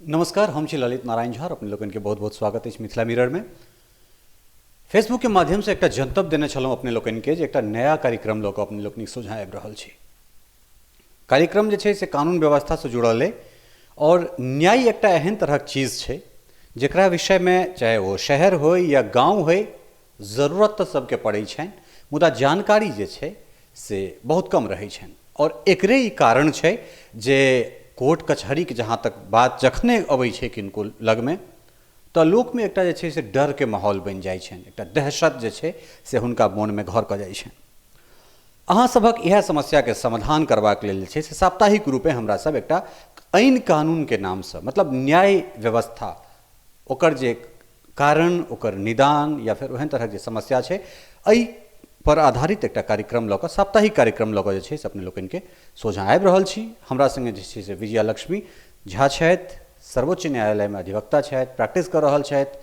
नमस्कार, हम छी ललित नारायण झा। अपने लोकनिके बहुत बहुत स्वागत अछि मिथिला मिररमे। फेसबुकके माध्यमसँ एकटा जनतब देने छलहुँ अपने लोकनिके जे एकटा नया कार्यक्रम लऽ कऽ अपने लोकनिक सोझाँ आबि रहल छी। कार्यक्रम जे छै से कानून व्यवस्थासँ जुड़ल अइ आओर न्याय एकटा एहन तरहक चीज छै जकरा विषयमे चाहे ओ शहर होइ या गाँव होइ, जरूरत तऽ सबके पड़ै छनि, मुदा जानकारी जे छै से बहुत कम रहै छनि। आओर एकरे ई कारण छै जे कोर्ट कचहरीके जहाँ तक बात जखने अबै छै किनको लगमे, तऽ लोकमे एकटा जे छै से डरके माहौल बनि जाइ छनि, एकटा दहशत जे छै से हुनका मोनमे घर कऽ जाइ छनि। अहाँ सभक इएह समस्याके समाधान करबाक लेल जे छै से साप्ताहिक रूपे हमरा सब एकटा ऐन कानूनके नामसँ, मतलब न्याय व्यवस्था, ओकर जे कारण, ओकर निदान या फेर ओहन तरहक जे समस्या छै, एहि पर आधारित एकटा कार्यक्रम लऽ कऽ, साप्ताहिक कार्यक्रम लऽ कऽ जे छै से अपने लोकनिके सोझाँ आबि रहल छी। हमरा सङ्गे जे छै से विजया लक्ष्मी झा छथि, सर्वोच्च न्यायालयमे अधिवक्ता छथि, प्रैक्टिस कऽ रहल छथि,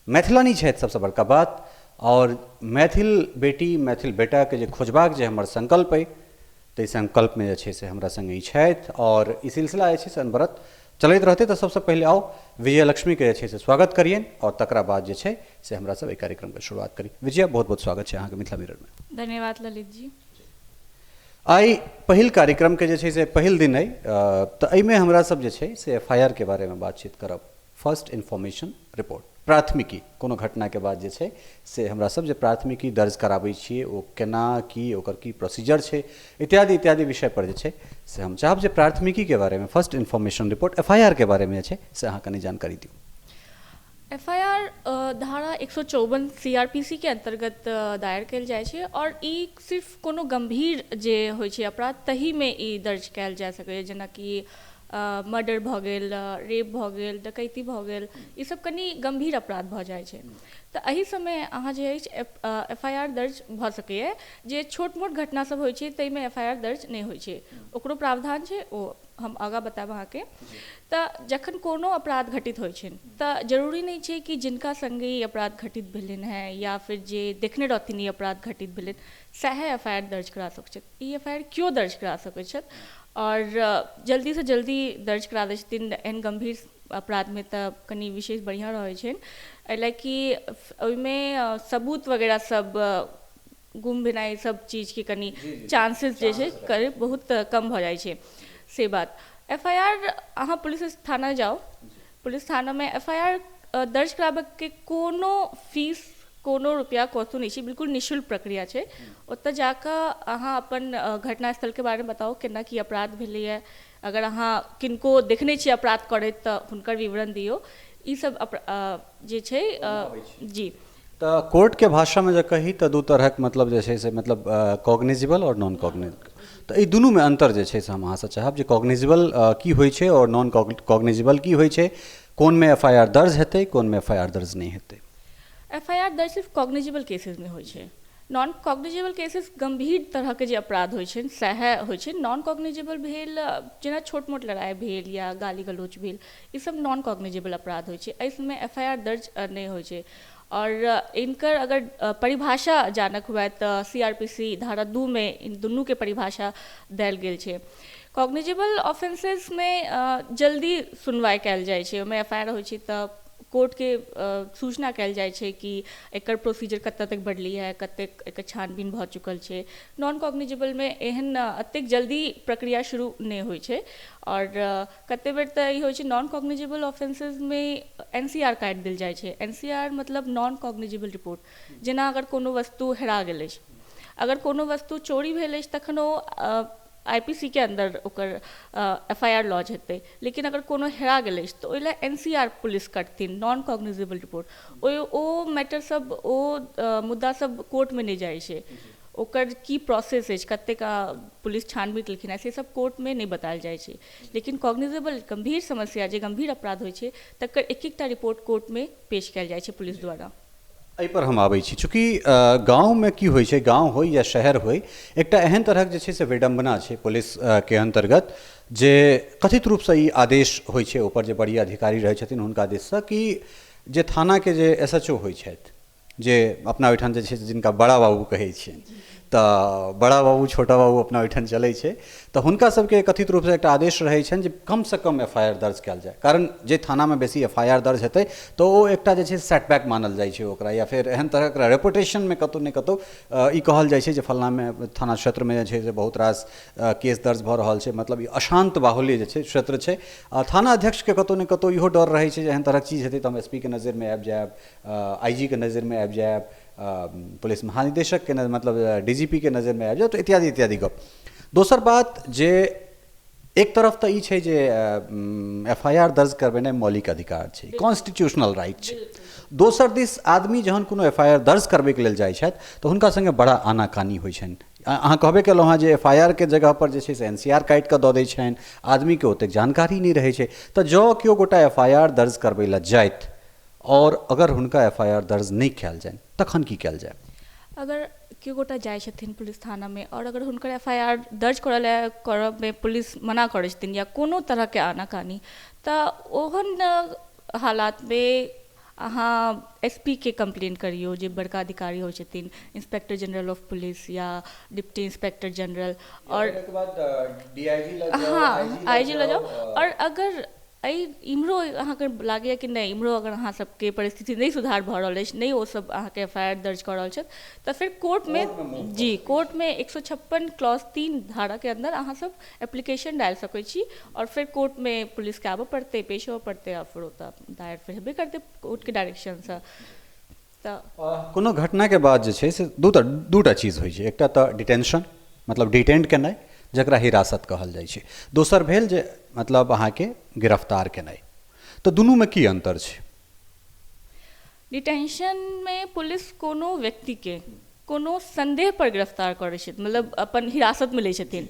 मैथिलानी छथि सबसँ बड़का बात, आओर मैथिल बेटी मैथिल बेटाके जे खोजबाक जे हमर संकल्प अइ, ताहि संकल्पमे जे छै से हमरा सङ्गे ई छथि आओर ई सिलसिला जे छै से अनवरत चलैत रहतै। तऽ सबसँ पहिले आउ विजयलक्ष्मीके जे छै से स्वागत करियनि आओर तकरा बाद जे छै से हमरा सब एहि कार्यक्रमके शुरुआत करी। विजया, बहुत बहुत स्वागत छै अहाँके मिथिला मिररमे। धन्यवाद ललित जी। आइ पहिल कार्यक्रमके जे छै से पहिल दिन अइ, तऽ एहिमे हमरा सब जे छै से एफ I R के बारेमे बातचीत करब। फर्स्ट इन्फॉर्मेशन रिपोर्ट, प्राथमिकी, कोनो घटनाके बाद जे छै से हमरा सब जे प्राथमिकी दर्ज कराबै छियै, ओ केना की, ओकर की प्रोसीजर छै, इत्यादि इत्यादि विषय पर जे छै से हम चाहब जे प्राथमिकीके बारेमे, first information report F I R के बारेमे जे छै से अहाँ कनि जानकारी दियौ। एफ I R धारा 154 सी आर पी सी के अन्तर्गत दायर कयल जाइ छै आओर ई सिर्फ कोनो गम्भीर जे होइ छै अपराध तहीमे ई दर्ज कयल जा सकैए, जेनाकि मर्डर भऽ गेल, रेप भऽ गेल, डकैती भऽ गेल, ई सब कनि गम्भीर अपराध भऽ जाइ छै। तऽ एहि सबमे अहाँ जे अछि एफ I R दर्ज भऽ सकैए। जे छोट मोट घटना सब होइ छै ताहिमे एफ I R दर्ज नहि होइ छै, ओकरो प्रावधान छै, ओ हम आगाँ बतायब अहाँके। तऽ जखन कोनो अपराध घटित होइ छै तऽ जरूरी नहि छै कि जिनका सङ्गे ई अपराध घटित भेलनि हेँ या फिर जे देखने रहथिन ई अपराध घटित भेलनि सएह एफ I R दर्ज करा सकैत छथि। ई एफ I R केओ दर्ज करा सकैत छथि आओर जल्दीसँ जल्दी दर्ज करा दै छथिन। एहन गम्भीर अपराधमे तऽ कनि विशेष बढ़िआँ रहै छनि, एहि लए कि ओहिमे सबूत वगैरह सब गुम भेनाइ सब चीजके कनि चांसेस जे छै करीब बहुत कम भऽ जाइ छै। से बात एफ I R, अहाँ पुलिस थाना जाउ, पुलिस थानामे एफ I R दर्ज कराबयके कोनो फीस, कोनो रुपैआ कतहु नहि छै, बिल्कुल निःशुल्क प्रक्रिया छै। ओतऽ जाकऽ अहाँ अपन घटनास्थलके बारेमे बताउ, केना की अपराध भेलैए, अगर अहाँ किनको देखने छियै अपराध करैत तऽ हुनकर विवरण दियौ, ई सब जे छै जी। तऽ कोर्टके भाषामे जे कही तऽ दू तरहक मतलब जे छै से मतलब कॉग्निजेबल आओर नॉन कॉग्निजेबल, तऽ एहि दुनूमे अन्तर जे छै से हम अहाँसँ चाहब जे कॉग्निजेबल की होइ छै आओर नॉन कॉग्निजेबल की होइ छै, कोनमे एफ I R दर्ज हेतै, कोनमे एफ I R दर्ज नहि हेतै। एफ I R दर्ज सिर्फ कॉग्निजेबल केसेसमे होइ छै। नॉन कॉग्निजेबल केसेस गम्भीर तरहके जे अपराध होइ छै सएह होइ छै। नॉन कॉग्निजेबल भेल जेना छोट मोट लड़ाइ भेल या गाली गलौज भेल, ई सब नॉन कॉग्निजेबल अपराध होइ छै, एहि सबमे एफ I R दर्ज नहि होइ छै। आओर इनकर अगर परिभाषा जानक हुए तऽ सी आर पी सी धारा 2 मे इन दुनूके परिभाषा देल गेल छै। कॉग्निजेबल ऑफेंसेसमे जल्दी सुनवाइ कयल जाइ छै, ओहिमे एफ I R होइ छै तऽ कोर्टके सूचना कयल जाइ छै कि एकर प्रोसीजर कतऽ तक बढ़लै है, कतेक एकर छानबीन भऽ चुकल छै। नॉन कॉग्निजेबलमे एहन एतेक जल्दी प्रक्रिया शुरू नहि होइ छै। आओर कते बेर तऽ ई होइ छै नॉन कॉग्निजेबल ऑफेंसेसमे एन सी आर काटि देल जाइ छै। एन सी आर मतलब नॉन कॉग्निजेबल रिपोर्ट, जेना अगर कोनो वस्तु हेरा गेल अछि, अगर कोनो वस्तु चोरी भेल अछि तखन ओ I P C के अन्दर ओकर एफ I R launch हेतै, लेकिन अगर कोनो हेरा गेल अछि तऽ ओहि लए एन सी आर पुलिस कटथिन, नॉन कॉग्निजेबल रिपोर्ट। ओ मैटर सब, ओ मुद्दा सब कोर्टमे नहि जाइ छै, ओकर की प्रोसेस अछि, कतेक पुलिस छानबीन केलखिन हेँ से सब कोर्टमे नहि बतायल जाइ छै। लेकिन कॉग्निजेबल गम्भीर समस्या जे गम्भीर अपराध होइ छै तकर एक एकटा रिपोर्ट कोर्टमे पेश कयल जाइ छै पुलिस द्वारा। एहिपर हम आबै छी, चूँकि गाँवमे की होइ छै, गाँव होइ या शहर होइ, एकटा एहन तरहक जे छै से विडम्बना छै पुलिसके अन्तर्गत जे कथित रूपसँ ई आदेश होइ छै ऊपर जे बड़ी अधिकारी रहै छथिन हुनका दिससँ कि जे थानाके जे एस एच ओ होइ छथि, जे अपना ओहिठाम जे छै से जिनका बड़ा बाबू कहै छियनि, तऽ बड़ा बाबू छोटा बाबू अपना ओहिठाम चलै छै। तऽ हुनका सबके कथित रूपसँ एकटा आदेश रहै छनि जे कमसँ कम एफ I R दर्ज कयल जाय, कारण जे थानामे बेसी एफ I R दर्ज हेतै तऽ ओ एकटा जे छै सेटबैक मानल जाइ छै ओकरा, या फेर एहन तरहक रेपुटेशनमे कतहु ने कतहु ई कहल जाइ छै जे फलानामे थाना क्षेत्रमे जे छै से बहुत रास केस दर्ज भऽ रहल छै, मतलब ई अशान्त बाहुल्य जे छै क्षेत्र छै। आ थाना अध्यक्षके कतहु ने कतहु इहो डर रहै छै जे एहन तरहक चीज हेतै तऽ हम एस पी के नजरिमे आबि जायब, आई जी के नजरिमे आबि जायब, पुलिस महानिदेशकके मतलब डी जी पी के नजरिमे आबि जायब, तऽ इत्यादि इत्यादि गप। दोसर बात जे एक तरफ तऽ ई छै जे एफ I R दर्ज करबेनाइ मौलिक अधिकार छै, कॉन्स्टिट्यूशनल राइट छै। दोसर दिस आदमी जहन कोनो एफ I R दर्ज करबैके लेल जाइ छथि तऽ हुनका सङ्गे बड़ा आनाकानी होइ छनि। अहाँ कहबे केलहुँ हेँ जे एफ I R के जगहपर जे छै से एन सी आर काटि कऽ दऽ दै छनि, आदमीके ओतेक जानकारी नहि रहै छै। तऽ जँ केओ गोटा एफ I R दर्ज करबै लए जाथि आओर अगर हुनका एफ I R दर्ज नहि कयल जानि तखन की कयल जाय? अगर केओ गोटा जाइ छथिन पुलिस थानामे आओर अगर हुनकर एफ I R दर्ज करऽ लए करऽमे पुलिस मना करै छथिन या कोनो तरहके आनाकानी, तऽ ओहन हालातमे अहाँ एस पी के कम्प्लेन करियौ जे बड़का अधिकारी होइ छथिन, इंस्पेक्टर जनरल ऑफ पुलिस या डिप्टी इंस्पेक्टर जनरल, आओर हँ आई जी लग जाउ। आओर अगर एहि इम्हरो अहाँके लागैए कि नहि इम्हरो अगर अहाँ सबके परिस्थिति नहि सुधार भऽ रहल अछि, नहि ओसब अहाँके एफ I R दर्ज कऽ रहल छथि, तऽ फेर कोर्टमे जी कोर्टमे 156 क्लॉज 3 धाराके अन्दर अहाँ सब एप्लीकेशन डालि सकै छी आओर फेर कोर्टमे पुलिसके आबऽ पड़तै, पेश होबऽ पड़तै आओर फेर ओतऽ दायर फेर हेबे करतै कोर्टके डायरेक्शनसँ। तऽ कोनो घटनाके बाद जे छै से दूटा चीज होइ छै। एकटा तऽ डिटेंशन, मतलब डिटेंड केनाइ, जकरा हिरासत कहल जाइ छै। दोसर भेल जे मतलब अहाँके गिरफ्तार केनाइ। तऽ दुनूमे की अन्तर छै? डिटेंशनमे पुलिस कोनो व्यक्तिके कोनो संदेह पर गिरफ्तार करै छै, मतलब अपन हिरासतमे लै छथिन।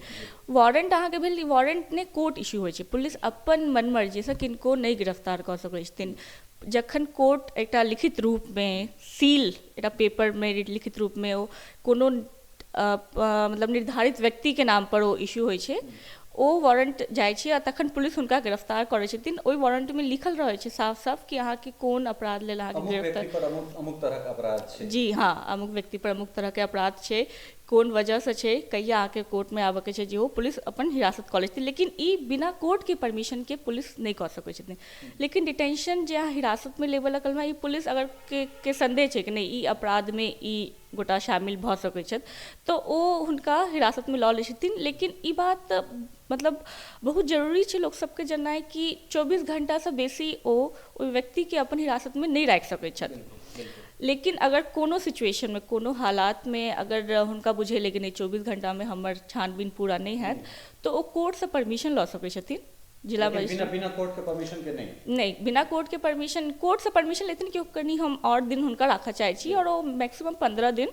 वारंट अहाँके भेल, वारंट नहि कोर्ट इश्यू होइ छै, पुलिस अपन मन मर्जीसँ किनको नहि गिरफ्तार कऽ सकै छथिन। जखन कोर्ट एकटा लिखित रूपमे सील एकटा पेपरमे लिखित रूपमे ओ कोनो मतलब निर्धारित व्यक्तिके नामपर ओ इश्यू होइ छै, ओ वारंट जाइ छै आ तखन पुलिस हुनका गिरफ्तार करै छथिन। ओहि वारंटमे लिखल रहै छै साफ साफ कि अहाँके कोन अपराध लेल अहाँके गिरफ्तार, अमुक तरहक अपराध छै। जी हाँ, अमुक व्यक्तिपर अमुक तरहके अपराध छै, कोन वजहसँ छै, कहिया अहाँके कोर्टमे आबऽके छै, जे ओ पुलिस अपन हिरासत कऽ लै छथिन। लेकिन ई बिना कोर्टके परमिशनके पुलिस नहि कऽ सकै छथिन। लेकिन डिटेंशन जे अहाँ हिरासतमे लेबऽ लगलमे ई पुलिस अगर के सन्देह छै कि नहि ई अपराधमे ई गोटा शामिल भऽ सकै छथि तऽ ओ हुनका हिरासतमे लऽ लै छथिन। लेकिन ई बात मतलब बहुत जरूरी छै लोक सबके जननाइ कि 24 घण्टासँ बेसी ओ ओहि व्यक्तिके अपन हिरासतमे नहि राखि सकै छथि। लेकिन अगर कोनो सिचुएशनमे कोनो हालातमे अगर हुनका बुझेलै कि नहि 24 घण्टामे हमर छानबीन पूरा नहि हैत तऽ ओ कोर्टसँ परमिशन लऽ सकै छथिन, जिला मजिस्ट्रेट बिना कोर्ट के परमिशन के नहीं, बिना कोर्ट के परमिशन, कोर्ट से परमिशन लेथिन कि कनि हम आओर दिन हुनका राखऽ चाहै छी, आओर ओ मैक्सिमम 15 दिन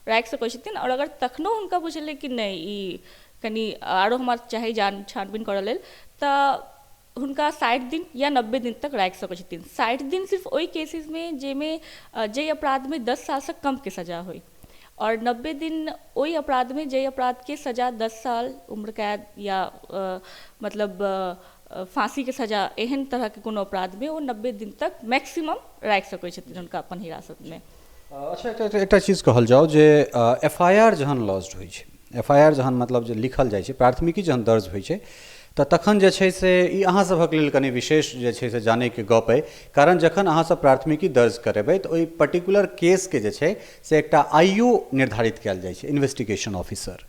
राखि सकै छथिन। आओर अगर तखनो हुनका बुझेलै कि नहि ई कनि आरो हमरा चाही जान छानबीन करऽ लेल, तऽ हुनका 60 दिन या 90 दिन तक राखि सकै छथिन। 60 दिन सिर्फ ओहि केसेसमे जाहिमे जाहि अपराधमे 10 सालसँ कमके सजा होइ, आओर 90 दिन ओहि अपराधमे जाहि अपराधके सजा 10 साल उम्र कैद या मतलब फाँसीके सजा, एहन तरहके कोनो अपराधमे ओ 90 दिन तक मैक्सिमम राखि सकै छथिन हुनका अपन हिरासतमे। अच्छा, एकटा चीज कहल जाउ जे एफ I R जहन लॉज्ड होइ छै, एफ I R जहन मतलब जे लिखल जाइ छै, प्राथमिकी जहन दर्ज होइ छै, तऽ तखन जे छै से ई अहाँ सभक लेल कनि विशेष जे छै से जानैके गप अइ, कारण जखन अहाँ सब प्राथमिकी दर्ज करेबै तऽ ओहि पर्टिकुलर केसके जे छै से एकटा आई ओ निर्धारित कयल जाइ छै, इन्वेस्टिगेशन ऑफिसर।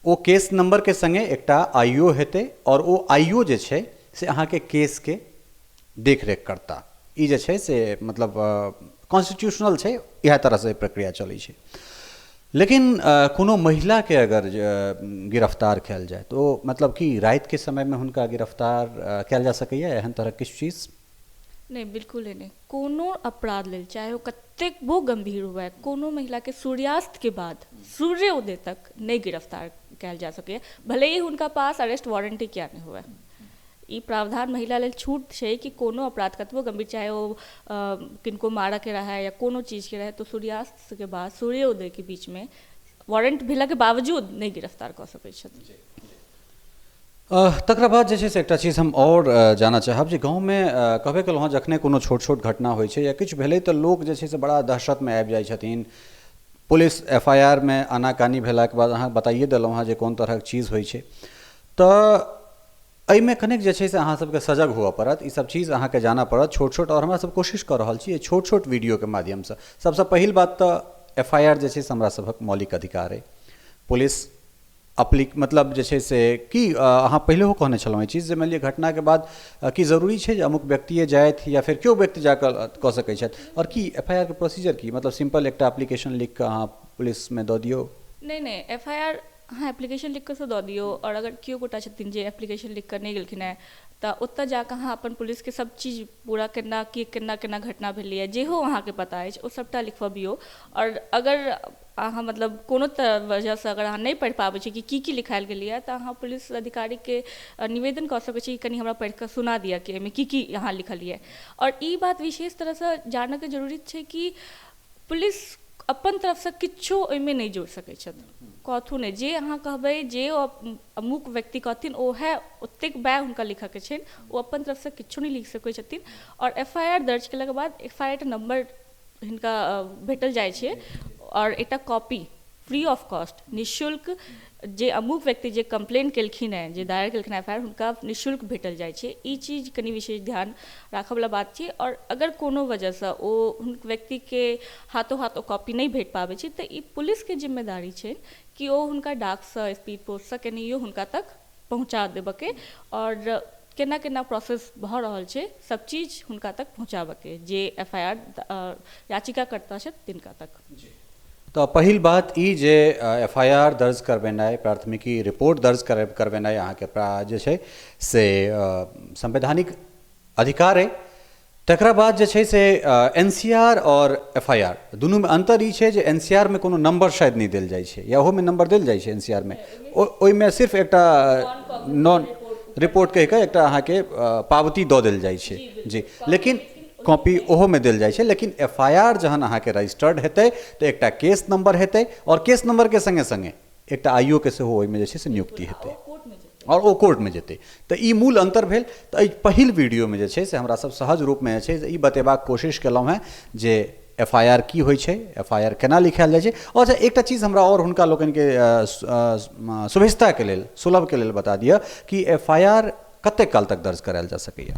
ओ केस नंबरके सङ्गे एकटा आई ओ हेतै आओर ओ आई ओ जे छै से अहाँके केसके देखरेख करता। ई जे छै से मतलब कॉन्स्टिट्यूशनल छै, इएह तरहसँ प्रक्रिया चलै छै। लेकिन कोनो महिलाके अगर गिरफ्तार कयल जाय तऽ ओ मतलब कि रातिके समयमे हुनका गिरफ्तार कयल जा सकैए, एहन तरहक किछु चीज? नहि, बिल्कुल नहि। कोनो अपराध लेल चाहे ओ कतेकबो गंभीर हुए, कोनो महिलाके सूर्यास्त के बाद सूर्योदय तक नहि गिरफ्तार कयल जा सकैए, भले ही हुनका पास अरेस्ट वारंटे किया नहि हुए। ई प्रावधान महिला लेल छूट छै कि कोनो अपराध कतबो गंभीर, चाहे ओ किनको मारऽके रहै या कोनो चीजके रहै, तो सूर्यास्त के बाद सूर्योदय के बीच में वारंट भेलाके बावजूद नहि गिरफ्तार कऽ सकै छथि। तकरा बाद जे छै से एकटा चीज हम आओर जानऽ चाहब जे गाँवमे कहबे केलहुँ हँ, जखने कोनो छोट छोट घटना होइ छै या किछु भेलै तऽ लोक जे छै से बड़ा दहशतमे आबि जाइ छथिन, पुलिस एफ I R मे आनाकानी भेलाके बाद अहाँ बताइए देलहुँ हेँ जे कोन तरहक चीज होइ छै। तऽ एहिमे कनिक जे छै से अहाँ सबके सजग हुअ पड़त, ई सब चीज अहाँके जानऽ पड़त छोट छोट। आओर हमरा सब कोशिश कऽ रहल छी छोट छोट वीडियोके माध्यमसँ। सबसँ पहिल बात तऽ एफ I R J छै से हमरा सभक मौलिक अधिकार अइ। पुलिस अप्ली मतलब जे छै से की अहाँ पहिलहो कहने छलहुँ ई चीज जे मानि लिअ घटनाके बाद की जरूरी छै जे अमुक व्यक्तिए जाथि या फेर केओ व्यक्ति जाकऽ कऽ सकै छथि? आओर की एफ I R के प्रोसीजर की, मतलब सिम्पल एकटा एप्लीकेशन लिख कऽ अहाँ पुलिसमे दऽ दियौ? नहि नहि, एफ I R अहाँ एप्लीकेशन लिख कऽ दऽ दियौ। आओर अगर केओ गोटा छथिन जे एप्लीकेशन लिख कऽ नहि गेलखिन हेँ, तऽ ओतऽ जाकऽ अहाँ अपन पुलिसके सब चीज पूरा केना की केना केना घटना भेलैए जेहो अहाँके पता अछि ओ सबटा लिखबबियौ। आओर अगर अहाँ मतलब कोनो वजहसँ अगर अहाँ नहि पढ़ि पाबै छी कि की की लिखायल गेलैए, तऽ अहाँ पुलिस अधिकारीके निवेदन कऽ सकै छी कि कनि हमरा पढ़ि कऽ सुना दिअ कि एहिमे की की अहाँ लिखलियै। आओर ई बात विशेष तरहसँ जानऽके जरूरी छै कि पुलिस अपन तरफसँ किछो ओहिमे नहि जोड़ि सकै छथि, कथू नहि। जे अहाँ कहबै, जे अमुक व्यक्ति कहथिन ओहे ओतेक वएह हुनका लिखऽके छनि, ओ अपन तरफसँ किछो नहि लिख सकै छथिन। आओर एफ I R दर्ज केलाके बाद एफ I R के नम्बर हिनका भेटल जाइ छै आओर एकटा कॉपी फ्री ऑफ कॉस्ट, निःशुल्क, जे अमुक व्यक्ति जे कम्प्लेन केलखिन हेँ, जे दायर केलखिन एफ I R, हुनका निःशुल्क भेटल जाइ छै। ई चीज कनि विशेष ध्यान राखऽवला बात छै। आओर अगर कोनो वजहसँ ओ व्यक्तिके हाथों हाथ ओ कॉपी नहि भेट पाबै छै, तऽ ई पुलिसके जिम्मेदारी छै कि ओ हुनका डाकसँ, स्पीड पोस्टसँ केनाहियो हुनका तक पहुँचा देबऽके, आओर केना केना प्रोसेस भऽ रहल छै सब चीज हुनका तक पहुँचाबऽके, जे एफ I R याचिकाकर्ता छथि तिनका तक। तऽ पहिल बात ई जे एफ I R दर्ज करबेनाइ, प्राथमिकी रिपोर्ट दर्ज करबेनाइ अहाँके जे छै से संवैधानिक अधिकार अइ। तकरा बाद जे छै से एन सी आर आओर एफ I R दुनूमे अन्तर ई छै जे एन सी आर मे कोनो नम्बर शायद नहि देल जाइ छै, या ओहोमे नम्बर देल जाइ छै एन सी आर मे? ओहिमे सिर्फ एकटा नॉन रिपोर्ट कहि कऽ एकटा अहाँके पावती दऽ देल जाइ छै जी, लेकिन कॉपी ओहोमे देल जाइ छै। लेकिन एफ I R जहन अहाँके रजिस्टर्ड हेतै तऽ एकटा केस नम्बर हेतै, आओर केस नम्बरके सङ्गे सङ्गे एकटा आई ओ के सेहो ओहिमे जे छै से नियुक्ति हेतै आओर ओ कोर्टमे जेतै। तऽ ई मूल अन्तर भेल। तऽ एहि पहिल वीडियोमे जे छै से हमरा सब सहज रूपमे जे छै से ई बतेबाक कोशिश केलहुँ हेँ जे एफ I R की होइ छै, एफ I R केना लिखायल जाइ छै। आओर एकटा चीज हमरा आओर हुनका लोकनिके सुभिस्ताके लेल, सुलभके लेल बता दिअ कि एफ I R कतेक काल तक दर्ज करायल जा सकैए?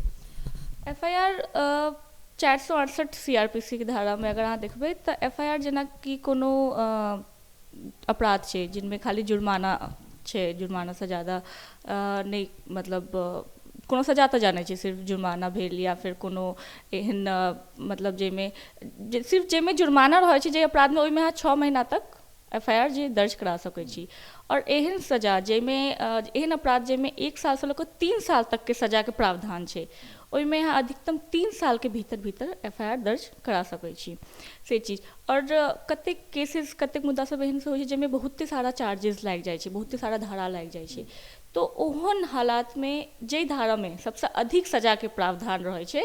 F I R 468 C R P C के धारामे अगर अहाँ देखबै तऽ एफ I R जेनाकि कोनो अपराध छै जिनमे खाली जुर्माना छै, जुर्मानासँ ज्यादा नहि, मतलब कोनो सजा तजा नहि छै, सिर्फ जुर्माना भेल या फिर कोनो एहन मतलब जाहिमे सिर्फ जाहिमे जुर्माना रहै छै जे अपराधमे, ओहिमे अहाँ 6 महीना तक एफ I R J दर्ज करा सकै छी। आओर एहन सजा जाहिमे, एहन अपराध जाहिमे 1 सालसँ लऽ कऽ 3 साल तकके सजाके प्रावधान छै, ओहिमे अहाँ अधिकतम 3 सालके भीतर भीतर एफ I R दर्ज करा सकै छी, से चीज। आओर कतेक केसेस, कतेक मुद्दा सब एहन होइ छै जाहिमे बहुते सारा चार्जेस लागि जाइ छै, बहुते सारा धारा लागि जाइ छै, तऽ ओहन हालातमे जाहि धारामे सबसँ अधिक सजाके प्रावधान रहै छै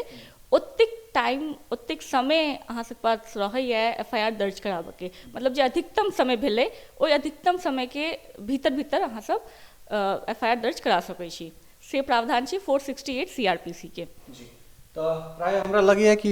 ओतेक टाइम, ओतेक समय अहाँ सबके पास रहैए एफ I R दर्ज कराबऽके, मतलब जे अधिकतम समय भेलै ओहि अधिकतम समयके भीतर भीतर अहाँ सब एफ I R दर्ज करा सकै छी, से प्रावधान छै 468 सी आर पी सी के। तऽ प्रायः हमरा लगैए कि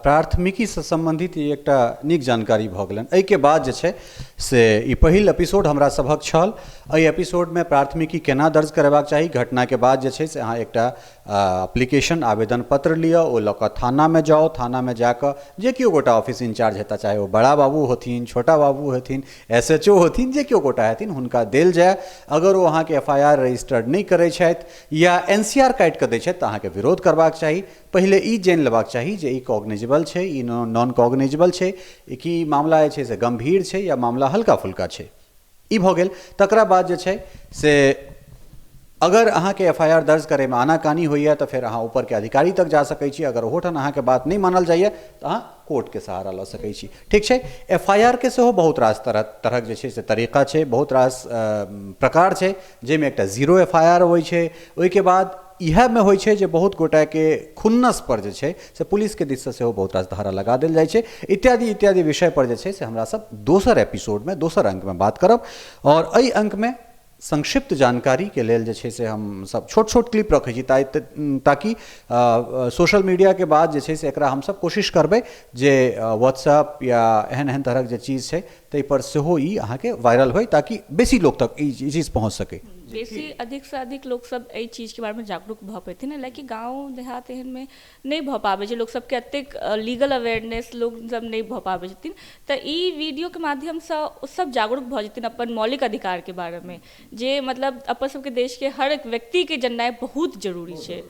प्राथमिकीसँ सम्बन्धित ई एकटा नीक जानकारी भऽ गेलनि। एहिके बाद जे छै से ई पहिल एपिसोड हमरा सभक छल। एहि एपिसोडमे प्राथमिकी केना दर्ज करेबाक चाही, घटनाके बाद जे छै से अहाँ एकटा एप्लीकेशन आवेदन पत्र लिअ, ओ लऽ कऽ थानामे जाउ, थानामे जाकऽ जे केओ गोटा ऑफिस इंचार्ज हेताह, चाहे ओ बड़ा बाबू होथिन, छोटा बाबू हेथिन, एस एच ओ होथिन, जे केओ गोटा हेथिन, हुनका देल जाय। अगर ओ अहाँके एफ I R registered नहि करै छथि या एन सी आर काटि कऽ दै छथि तऽ अहाँके विरोध करबाक चाही। पहिले ई जानि लेबाक चाही जे ई कॉग्निजेबल छै, ई नॉन कॉग्निजेबल छै, कि मामला जे छै से गम्भीर छै या मामला हल्का फुल्का छै। ई भऽ गेल। तकरा बाद जे छै से अगर अहाँके एफ I R दर्ज करैमे आनाकानी होइए तऽ फेर अहाँ ऊपरके अधिकारी तक जा सकै छी। अगर ओहोठाम अहाँके बात नहि मानल जाइए तऽ अहाँ कोर्टके सहारा लऽ सकै छी। ठीक छै। एफ I R के सेहो बहुत रास तरहक जे छै से तरीका छै, बहुत रास प्रकार छै, जाहिमे एकटा जीरो एफ I R होइ छै। ओहिके बाद इएहमे होइ छै जे बहुत गोटाके खुन्नस पर जे छै से पुलिसके दिससँ सेहो बहुत रास धारा लगा देल जाइ छै, इत्यादि इत्यादि विषय पर जे छै से हमरा सब दोसर एपिसोडमे, दोसर अंकमे बात करब। आओर एहि अंकमे संक्षिप्त जानकारीके लेल जे छै से हमसब छोट छोट क्लिप रखै छी ताकि सोशल मीडियाके बाद जे छै से एकरा हमसब कोशिश करबै जे व्हाट्सएप या एहन एहन तरहक जे चीज छै ताहिपर सेहो ई अहाँके वायरल होइ ताकि बेसी लोक तक ई चीज पहुँच सकै। बेसी अधिकसँ अधिक लोकसब एहि चीजके बारेमे जागरूक भऽ पेथिन, लाइक गाँव देहात एहनमे नहि भऽ पाबै छै, लोक सबके एतेक लीगल अवेयरनेस लोक सब नहि भऽ पाबै छथिन, तऽ ई वीडियोके माध्यमसँ ओ सब जागरूक भऽ जेथिन अपन मौलिक अधिकारके बारेमे, जे मतलब अपन सबके देशके हर एक व्यक्तिके जननाइ बहुत जरूरी छै,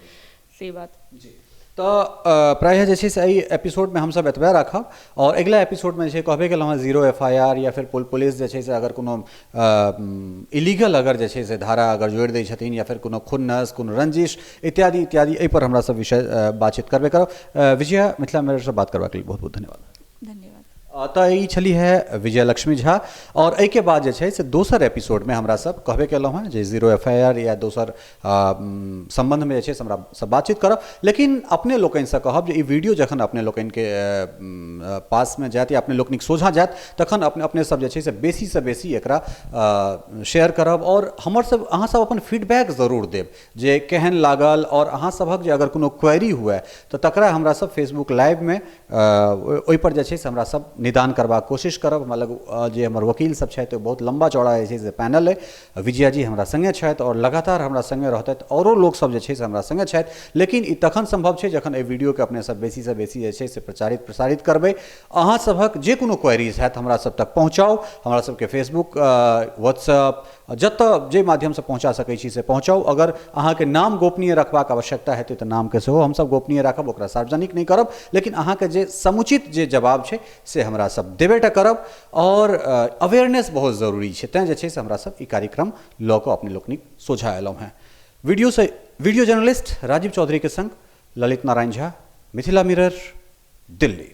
से बात। जी, तऽ प्रायः जे छै से एहि एपिसोडमे हमसब एतबे राखब आओर अगिला एपिसोडमे जे छै कहबे केलहुँ हँ जीरो एफ I R या फिर पुलिस जे छै से अगर कोनो इलीगल अगर जे छै से धारा अगर जोड़ि दै छथिन या फिर कोनो खुन्नस, कोनो रंजिश इत्यादि इत्यादि, एहिपर हमरा सब विषय बातचीत करबे करब। विजया, मिथिला मिररसँ बात करबाक लेल बहुत बहुत धन्यवाद। धन्यवाद। तऽ ई छली है विजयलक्ष्मी झा आओर एहिके बाद जे छै से दोसर एपिसोडमे हमरा सब कहबे केलहुँ हँ जे जीरो एफ I R या दोसर सम्बन्धमे जे छै से हमरा सब बातचीत करब, लेकिन अपने लोकनिसँ कहब जे ई वीडियो जखन अपने लोकनिके पासमे जायत या अपने लोकनिक सोझाँ जायत तखन अपने अपने सब जे छै से बेसीसँ बेसी एकरा शेयर करब आओर हमर सब अहाँ सब अपन फीडबैक जरूर देब जे केहन लागल आओर अहाँ सभक जे अगर कोनो क्वेरी हुए तऽ तकरा हमरा सब फेसबुक लाइवमे ओहिपर जे छै से हमरा सब निदान करबाक कोशिश करब। हमरा लग जे हमर वकील सब छथि ओ बहुत लम्बा चौड़ा जे छै से पैनल अइ, विजया जी हमरा सङ्गे छथि आओर लगातार हमरा सङ्गे रहतथि, आओरो लोकसब जे छै से हमरा सङ्गे छथि, लेकिन ई तखन सम्भव छै जखन एहि वीडियोके अपने सब बेसीसँ बेसी जे छै से प्रचारित प्रसारित करबै। अहाँ सभक जे कोनो क्वेरीज हैत हमरा सब तक पहुँचाउ, हमरा सबके फेसबुक, व्हाट्सएप, जतऽ जे माध्यमसँ पहुँचा सकै छी से पहुँचाउ। अगर अहाँके नाम गोपनीय रखबाक आवश्यकता हेतै तऽ नामके सेहो हमसब गोपनीय राखब, ओकरा सार्वजनिक नहि करब, लेकिन अहाँके जे समुचित जे जवाब छै से हमरा सब देबेटा करब। आओर अवेयरनेस बहुत जरूरी छै, तैँ जे छै से हमरा सब ई कार्यक्रम लऽ कऽ अपने लोकनिक सोझाँ अयलहुँ हेँ। वीडियो जर्नलिस्ट राजीव चौधरीके सङ्ग ललित नारायण झा, मिथिला मिरर, दिल्ली।